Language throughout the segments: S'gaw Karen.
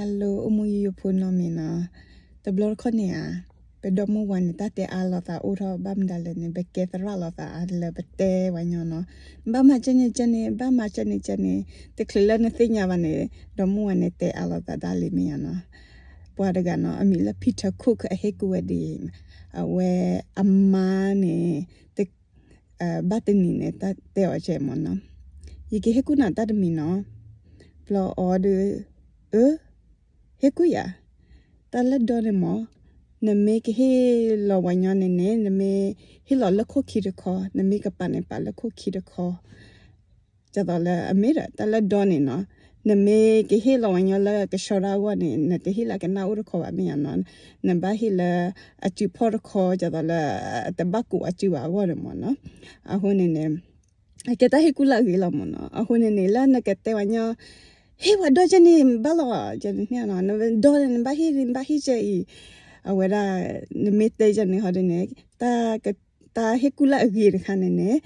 Hello အိၣ်မူယိယိဖိနီတမံၤနီၤ, တဘျီတခီၣ်န့ၣ်ဧါ, ပဒီမါဝၤန့ၣ် တၢ်တဲအါလိာ်သးအိၣ်ထီၣ်ဘၣ်မနုၤလဲၣ်န့ၣ် ပကဲသရၣ်လိာ်သးအါလၢပတဲဝဲညီနီၤ, ဘၣ်မၤကဲန့ၣ်ကဲန့ၣ် ဘၣ်မၤကဲန့ၣ်ကဲန့ၣ် တချုးလၢနသ့ၣ်ညါဘၣ်န့ၣ် ဒီမါဝၤန့ၣ်တဲအါလိာ်သးဒၣ်လံမ့ၢ်ဧါနီၤ, ပှၤတဂၤနီၤ အမံၤလၢ Peter Cook အဟ့ၣ်ကူၣ်ဝဲဒ်အံၤ, အဝဲအမါန့ၣ် ဘၣ်တနံၤန့ၣ် တၢ်တဲအီၤကဲမ့ၢ်နီၤ, ယကဟ့ၣ်ကူၣ်နၤတၢ်တမံၤနီၤ, ဘျီအီၤဒီး အၢ ဟ့ၣ်ကူၣ်ယၤ, တၢ်လၢဒီန့ၣ်မ့ၢ် နမ့ၢ်ကဟ့ၣ်လီၤဝဲညီန့ၣ်န့ၣ် နမ့ၢ်ဟ့ၣ်လီၤလၢခိၣ်ခံတခီ, နမ့ၢ်ကပာ်န့ၣ်ပာ်လၢခိၣ်ခံတခီ, ဒ်သိးလၢအမ့ၢ်ဒီး တၢ်လၢဒီန့ၣ်နီၤ, နမ့ၢ်ကဟ့ၣ်လီၤဝဲညီလၢကဆှီတၢ်အဂီၢ်န့ၣ် နတဟ့ၣ်လၢကနၣ်အိၣ်တခီဘၣ်မ့ၢ်ဧါနီၤ, နဘၣ်ဟ့ၣ်လၢအစုဖီၣ်တခီ ဒ်သိးလၢ တဘၣ်ကိးအစုဘၣ်အဂီၢ်န့ၣ်မ့ၢ်နီၤ, အဃိန့ၣ်န့ၣ် အကဲတၢ်ဟ့ၣ်ကူၣ်လၢအဂ့ၤလီၤမ့ၢ်နီၤ, အဃိန့ၣ်န့ၣ် လၢနကတဲဝဲညီ ဟ့ၣ်ဝဲဒီကဲန့ၣ် ဘၣ်လီၤ ကဲန့ၣ်နီၤ, နဒီန့ၣ် နဘၣ်ဟ့ၣ် နဘၣ်ဟ့ၣ်ကဲအံၤ, အဝဲဒၣ် နမ့ၢ်တဲကဲန့ၣ်ဟီဒ်န့ၣ် တၢ်ဟ့ၣ်ကူၣ်လၢအဂ့ၤတခါန့ၣ်န့ၣ်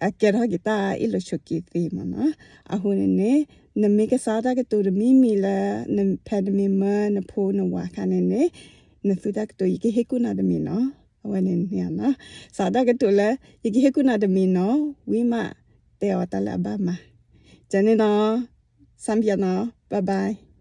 အကဲထီၣ်က့ၤတၢ်အ့ၣ်လိာ်ဆိးက့သ့မ့ၢ်နီၤ, အဃိန့ၣ်န့ၣ် နမ့ၢ်ကစးတၢ်ကတိၤတမံၤမံၤလၢ ဖဲနမ့ၢ်မၢနဖိနဝၤအခါန့ၣ်န့ၣ် နသူတၢ်ကတိၤ ယကဟ့ၣ်ကူၣ်နၤတမံၤနီၤ, အဝဲန့ၣ်န့ၣ် စးတၢ်ကတိၤလၢ ယကဟ့ၣ်ကူၣ်နၤတမံၤနီၤ ဝံၤမး တဲအီၤတၢ်လၢအဘၣ်မၤ, ကဲန့ၣ်နီၤ, စၢ်ဘျါနီၤ, bye bye.